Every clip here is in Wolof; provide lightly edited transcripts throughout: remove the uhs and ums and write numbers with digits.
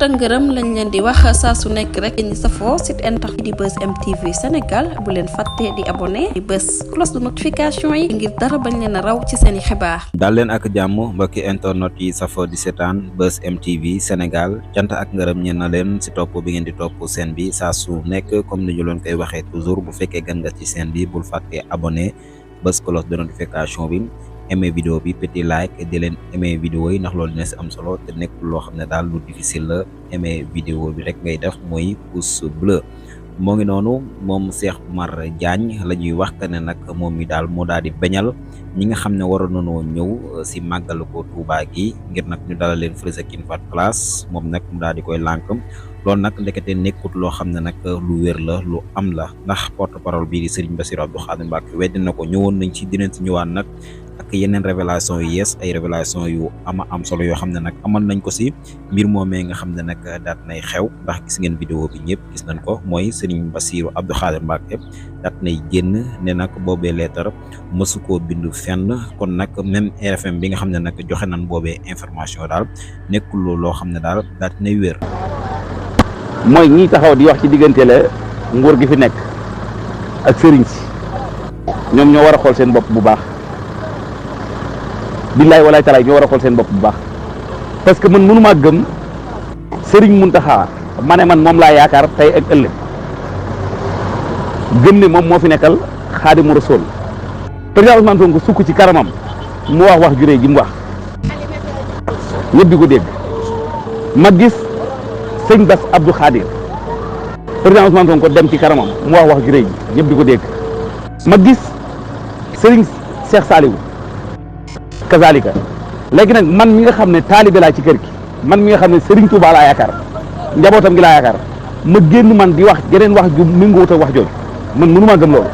ak ngërëm lañ leen di wax saa su nekk rek ñi safoo site internet di Buzz M TV Sénégal bu leen fàtte di abonné di bës cloche de notification yi ngir dara bañ leen a raw ci seeni xibaar. daal leen ak jàmm mbokki internet yi safoo di seetaan Buzz M TV Sénégal cant ak ngërëm ñeen na leen si topp bi ngeen di topp seen bi saa su nekk comme ni ñu leen koy waxee toujours bu fekkee gan nga ci seen bi bul fàtte abonné bës cloche de notification bi. aimé vidéo bi petit like di leen aimé vidéo yi ndax loolu dina si am solo te nekkul loo xam ne daal lu difficile la aimé vidéo bi rek ngay def mooy pouce bleu moo ngi noonu moom Cheikh Oumar Diagne la ñuy wax que ne nag moom mi daal moo daal di bañal ñi nga xam ne waroon nañoo ñëw si màggal ko Touba gi ngir nag ñu dalal leen fële sa King Fahd Palace moom nag mu daal di koy lànk loolu nag ndekete nekkut loo xam ne nag lu wér la lu am la ndax porte parole bii di Serigne Bassirou Abdou Khadre Mbacké weddi na ko ñëwoon nañ ci dinañ si ñëwaat nag ak yeneen révélation yu yees ay révélation yu am solo yoo xam ne nag amal nañ ko si mbir moomee nga xam ne nag daat nay xew ndax gis ngeen vidéo bi ñëpp gis nañ ko mooy Serigne Bassirou Abdou Khadre Mbacké daat nay génn ne nag boobee leetar mësu koo bindu fenn kon nag même RFM bi nga xam ne nag joxe nañ boobee information daal nekkul loo xam ne daal daat nay wér. mooy ñi taxaw di wax ci diggante la nguur gi fi nekk ak sëriñ si ñoom ñoo war a xool seen bopp bu baax billaay walaay talaay ñoo war a xool seen bopp bu baax parce que man mënumaa gëm sëriñ Muntaxa ma ne man moom laa yaakaar tey ak ëllëg gëm ne moom moo fi nekkal Xaadimu Rasuul président Ousmane Sonko sukk ci karamam mu wax ju rëy ji mu wax ñëpp di ko dégg ma gis sëñ Bass Abdou Khadre président Ousmane Sonko dem ci karamam mu wax ju rëy ji ñëpp di ko dégg ma gis sëriñ Cheikh Saliou kazalika léegi nag man mi nga xam ne taalibe laa ci kër gi man mi nga xam ne sëriñ Touba laa yaakaar njabootam gi laa yaakaar ma génn man di wax geneen wax ju méngoowut ak wax jooju man mënumaa gëm loolu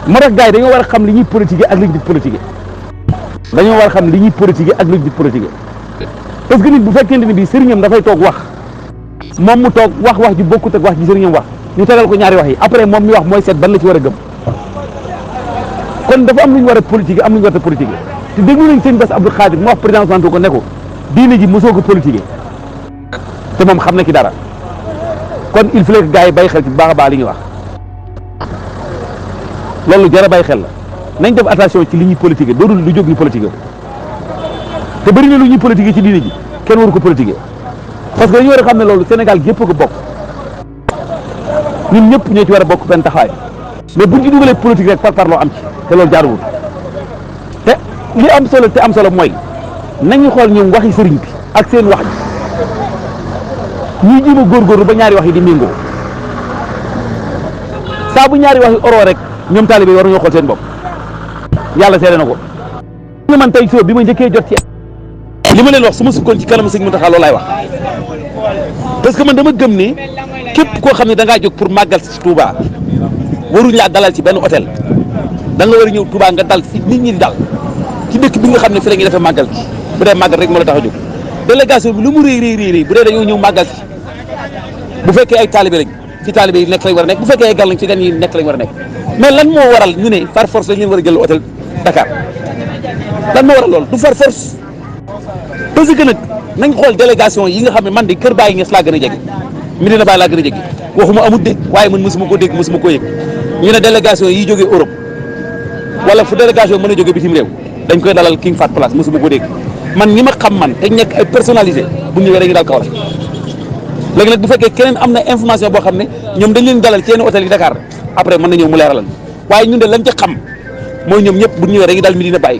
moo tax gars yi dañoo war a xam li ñuy politique ak li ñu di politique dañoo war a xam li ñuy politique ak li ñu di politique parce que nit bu fekkente ni bii sëriñam dafay toog wax moom mu toog wax ju bokkut ak wax ji sëriñam wax ñu tegal ko ñaari wax yi après moom mi wax mooy seet ban la ci war a gëm kon dafa am lu ñu war a politique am lu ñu war a politique te déglu nañ sëñ Bass Abdou Khadre mu wax président Ousmane Sonko ne ko diine ji mosoo ko politique te moom xam na ci dara kon il faut que gars yi bàyyi xel ci bu baax a baax li ñuy wax loolu jar a bàyyi xel la nañ def attention ci li ñuy politique doodul lu jóg ñu politique te bëri na lu ñuy politique ci diine ji kenn waru ko politique parce que dañu war a xam ne loolu Sénégal gépp ko bokk ñun ñëpp ñoo ci war a bokk benn taxawaay mais buñ ci dugalee politique rek par parloo am ci te loolu jaaruwul te li am solo te am solo mooy nañu xool ñoom waxi sëriñ bi ak seen wax ji ñuy jéem a góorgóorlu ba ñaari wax yi di méngoo saa bu ñaari wax yi oroo rek ñoom taalibe war nañoo xool seen bopp yàlla seede na ko. nga man tey soo bi ma njëkkee jot ci li ma leen wax su ma sukkoon ci kanam sëñ Mountakha loolu laay wax parce que man dama gëm ni képp koo xam ne da ngaa jóg pour màggal si Touba waruñ laa dalal ci benn hôtel da nga war a ñëw Touba nga dal si nit ñi di dal ci dëkk bi nga xam ne fi la ñuy defee màggal gi bu dee màggal rek moo la tax a jóg délégation bi lu mu rëy bu dee dañoo ñëw màggal si bu fekkee ay taalibe lañ fi taalibe yi nekk lañ war a nekk bu fekkee ay gan lañ fi gan yi nekk lañ war a nekk mais lan moo waral ñu ne par force lañ leen war a jël hôtel Dakar lan moo waral loolu du par force parce que nag nañ xool délégation yi nga xam ne man de kër Baye Niass laa gën a jege Medina Baye laa gën a jege waxuma amut de waaye man mosuma koo dégg mosuma koo yëg ñu ne délégation yi jógee Europe wala fu délégation mën a jógee bitim réew dañ koy dalal King Fahd Palace mosuma koo dégg man ñi ma xam man te nekk ay personnalisé bu ñëwee dañuy dal kaw la léegi nag bu fekkee keneen am na information boo xam ne ñoom dañ leen dalal ci yenn hôtel yi Dakar après mën na ñëw mu leeralal waaye ñun de lañ ca xam mooy ñoom ñëpp bu ñëwee dañuy dal Medina Baye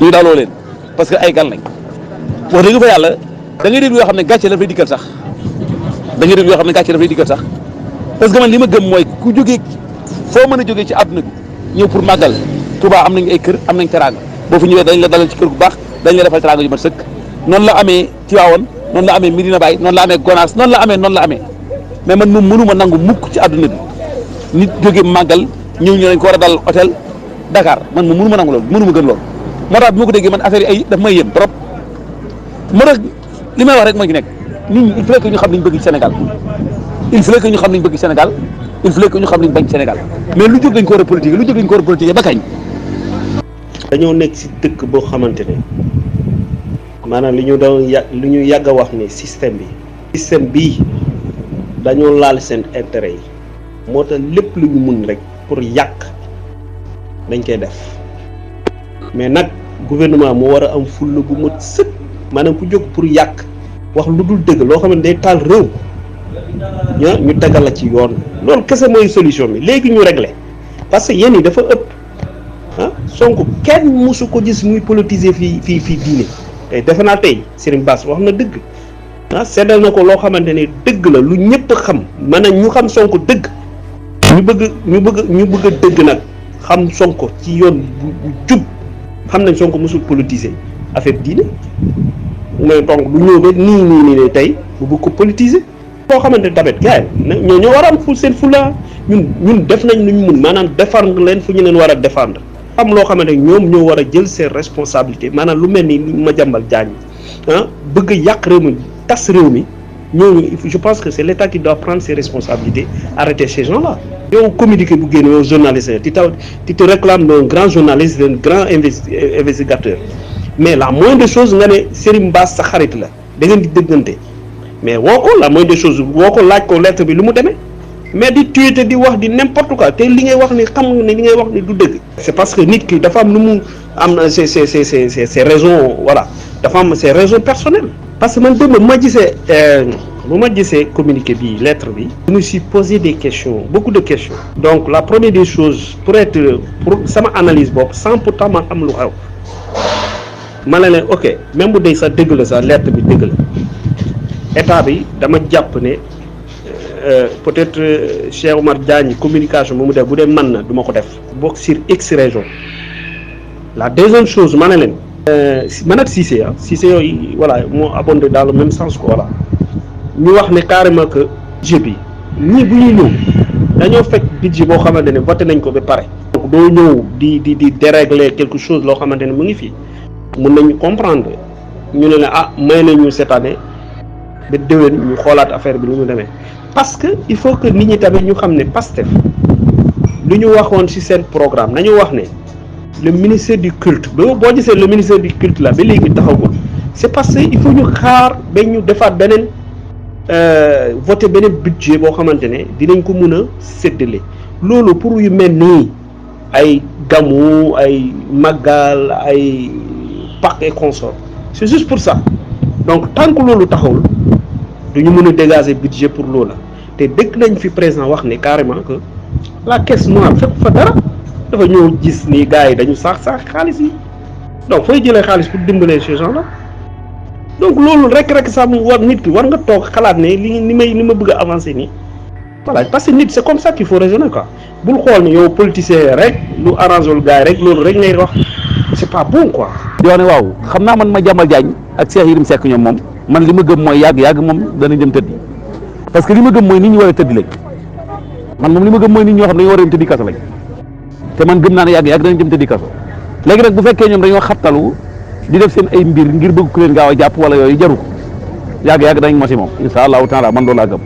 ñu daloo leen parce que ay gan lañ wax dëgg fa yàlla da ngay déglu yoo xam ne gàcce daf lay dikkal sax parce que man li ma gëm mooy ku jógee foo mën a jógee ci àdduna bi ñëw pour màggal Touba am nañ ay kër am nañ teraanga boo fi ñëwee dañ la dalal ci kër gu baax dañ la defal teraanga yu mat sëkk noonu la amee Tivaouane noonu la amee Medina Baye noonu la amee Gonaas noonu la amee mais man moom mënuma nangu mukk ci àdduna bi nit jógee màggal ñëw ñu dañ ko war a dal hôtel Dakar man moom mënuma nangu loolu mënuma gëm loolu moo tax bi ma ko déggee man affaire yi ay daf may yëm trop moo tax li may wax rek moo ci nekk nit ñi il faut que ñu xam li ñu bëgg ci Sénégal il faut que ñu xam li ñu bëgg Sénégal il faut que ñu xam li ñu bañ Sénégal mais lu jóg dañ ko war a politique ba kañ. dañoo nekk ci dëkk boo xamante ne maanaam li ñu doon lu ñu yàgg a wax ni système bii dañoo laal seen intérêt yi moo tax lépp lu ñu mun rek pour yàq dañ koy def mais nag gouvernement moo war a am fulla gu mat sëkk maanaam ku jóg pour yàq wax lu dul dëgg loo xam ne day taal réew ñu tegal la ci yoon loolu kese mooy solution bi léegi ñu réglé parce que yéen yi dafa ëpp Sonko kenn mësu ko gis muy politiser fii diine tey defe naa tey Serigne Bass wax na dëgg seddal na ko loo xamante ne dëgg la lu ñëpp xam maanaam ñu xam Sonko dëgg ñu bëgg a dëgg nag xam Sonko ci yoon bu jub xam nañ Sonko mësul politiser affaire diine mais donc lu ñëw ba nii tey bu bëgg ko politiser koo xamante ne tamit gars yi ñoo war a am seen fulla ñun def nañ lu ñu mun maanaam défendre leen fu ñu leen war a défendre am loo xamante ne ñoom ñoo war a jël seen responsabilité maanaam lu mel ni Madiambal Diagne bëgg a yàq réew mi tas réew mi ñooñu je pense que c'est l'État qui doit prendre ses responsabilités arrêter ces gens-là. yow communiqué bu génn yow journaliste tu te réclames d'un grand journaliste d'un grand investigateur mais la moindre des choses nga ne Serigne Bass sa xarit la da ngeen di dëggante mais woo ko la moindre des choses woo ko laaj ko lettre bi lu mu demee mais di tuite di wax di n'importe quoi te li ngay wax ni xam nga ne li ngay wax ni du dëgg. c'est parce que nit ki dafa am lu mu am na ses raisons voilà dafa am ses raisons personnelles. parce que man démb bu ma gisee communiqué bi lettre bi. je me suis posé des questions beaucoup de questions. donc la première des choses pour sama analyse bopp sans pourtant ma am lu xew ma ne leen ok même bu dee sax dëgg la sax lettre bi dëgg la état bi dama jàpp ne. peut-être Cheikh Oumar Diagne communication bu mu def bu dee mën na du ma ko def bokk sur X région la deuxième chose ma ne leen man ak Cissé yooyu voilà moo abondé dans le même sens que voilà ñu wax ne carrément que budget bi ñii bu ñuy ñëw dañoo fekk budget boo xamante ne voté nañ ko ba pare donc doo ñëw di dérégler quelque chose loo xamante ne mu ngi fii mën nañu comprendre ñu ne may nañu cette année ba déwén ñu xoolaat affaire bi lu mu demee parce que il faut que nit ñi tamit ñu xam ne Pastef lu ñu waxoon ci seen programme nañu wax ne le ministère du culte boo gisee le ministère du culte la ba léegi taxawul c'est parce que il faut ñu xaar ba ñu defaat beneen voter beneen budget boo xamante ne dinañ ko mën a séddale loolu pour yu mel nii ay gamu ay màggal ay Pâques et consorts c'est juste pour ça donc tant que loolu taxawul duñu mën a dégager budget pour loola te dëkk nañ fi président wax ne carrément que la caisse noire fekk fa dara dafa ñëw gis ni gars yi dañu saax xaalis yi donc fooy jëlee xaalis pour dimbalee ces gens là donc loolu rek sax mu war nit ki war nga toog xalaat ne li ma bëgg a avancer nii voilà parce que nit c'est comme ça qu'il faut raisonner quoi bul xool ne yow politicien rek lu arrangé wul gars yi rek loolu rek ngay wax c'est pas bon quoi. yoo ne waaw xam naa man Madiambal Diagne ak Cheikh Yérim Seck ñoom moom man li ma gëm mooy yàgg moom dana jëm tëddi parce que li ma gëm mooy nit ñi war a tëddi lañ man moom li ma gëm mooy nit ñoo xam dañoo war a dem tëddi kaso lañ te man gëm naa ne yàgg danañ jëm tëddi kaso léegi nag bu fekkee ñoom dañoo xabtalu di def seen ay mbir ngir bëgg ku leen gaaw a jàpp wala yooyu jaru ko yàgg danañ mosi moom insha allahu taala man loolu laa gëm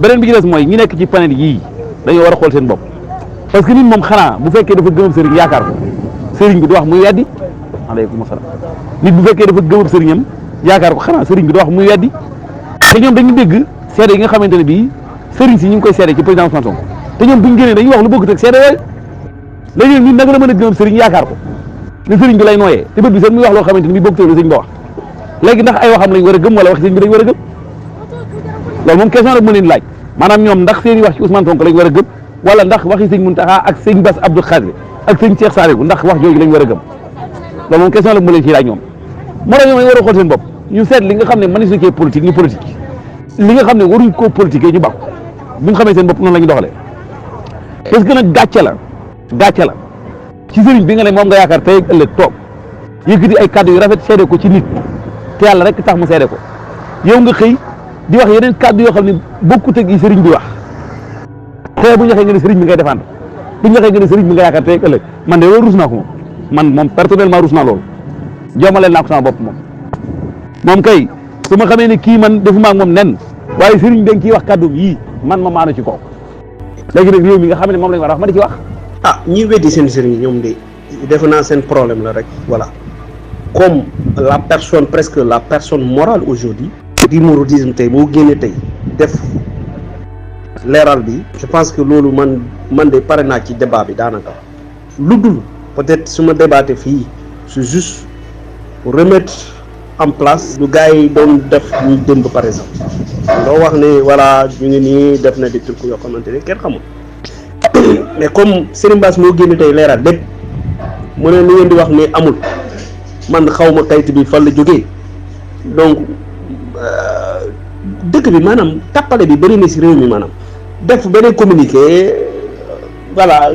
beneen bi ci des mooy ñi nekk ci panel yii dañoo war a xool seen bopp parce que nit moom xanaa bu fekkee dafa gëmam sëriñ yaakaar ko sëriñ bi du wax muy weddi aleykum salaam nit bu fekkee dafa gëmam sëriñam yaakaar ko xanaa sëriñ bi du wax muy weddi te ñoom dañu dégg seede yi nga xamante ne bii sëriñ si ñu ngi koy seede ci président Ousmane Sonko te ñoom buñu génnee dañuy wax lu bëgg teg seede yooyu léegi nit nag la mën a gëmam sëriñ yaakaar ko ne sëriñ bi lay nooyee te bët bi sax muy wax loo xamante ne bii bëgg teg lu sëriñ ba wax léegi ndax ay waxam lañ war a gëm wala wax sëriñ bi lañ war a gëm loolu moom question rek mu leen laaj maanaam ñoom ndax seen i wax ci Ousmane Sonko lañ war a gëm wala ndax waxi sëñ Mountakha ak sëñ Bass Abdou Khadre ak sëñ Cheikh Saliou ndax wax jooju lañ war a gëm loolu moom question rek mu leen ciy laaj ñoom moo tax ñoom war a xool seen bopp ñu seet li nga xam ne mënees na cee politique ñu politique li nga xam ne waruñ koo politique ñu baax bu ñu xamee seen bopp noonu la ñu doxalee parce que nag gàcce la ci sëriñ bi nga ne moom nga yaakaar tey ak ëllëg toog yëkkati ay kàddu yu rafet seede ko ci nit te yàlla rek tax mu seede ko yow nga xëy di wax yeneen kàddu yoo xam ne bokkut ak yi sëriñ bi wax te bu ñu waxee nga ne sëriñ bi ngay défendre bu ñu waxee nga ne sëriñ bi nga yaakaar tey ak ëllëg man de loolu rus naa ko moom personnellement rus naa loolu joomaleel naa ko sama bopp moom kay su ma xamee ne kii man defuma ak moom nen waaye sëriñ bi nga ciy wax kàddum yii man ma maanu ci kaw léegi nag réew mi nga xam ne moom lañ war a wax ma di ci wax. ñi weddi seen sëriñ ñoom de defe naa seen problème la rek voilà comme la personne presque la personne morale aujourd'hui du mouridisme tey moo génne tey def leeral bi je pense que loolu man de pare naa ci débat bi daanaka lu dul peut-être su ma débatté fii c'est juste pour remettre en place lu gars yi doon def ñu démb par exemple doo wax ne voilà ñu ngi nii def na di trucs yoo xamante ne kenn xamul mais comme Serigne Bass moo génne tey leeral lépp mu ne lu ngeen di wax ne amul man xaw ma kayit bi fan la jógee donc dëkk bi maanaam tàppale bi bëri na si réew mi maanaam def beneen communiqué voilà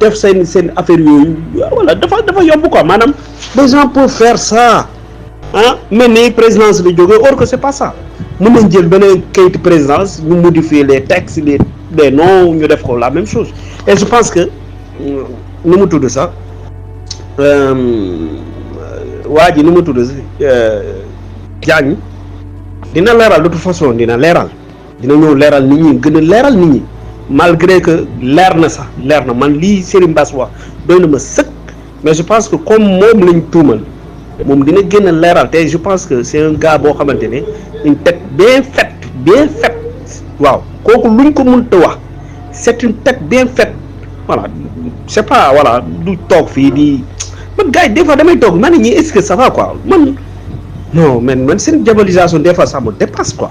def seen affaire yooyu voilà dafa yomb quoi maanaam les gens peuvent faire ça ah mel ni présidence la jógee or que c'est pas ça mën nañ jël beneen kayitu présidence ñu modifier les textes les noms ñu def ko la même chose et je pense que nu mu tudd sax waa ji nu mu tudd Diagne dina leeral de toute façon dina ñëw leeral nit ñi gën a leeral nit ñi malgré que leer na man lii Serigne Bass wax doy na ma sëkk mais je pense que comme moom lañ tuumal moom dina gën a leeral te je pense que c'est un gars boo xamante ne une tête bien faite waaw kooku luñ ko mënta wax c'est une tête bien faite voilà c'est pas voilà du toog fii di man gars yi des fois damay toog man ñi est-ce que ça va quoi man non man seen diabolisation des fois ça me dépasse quoi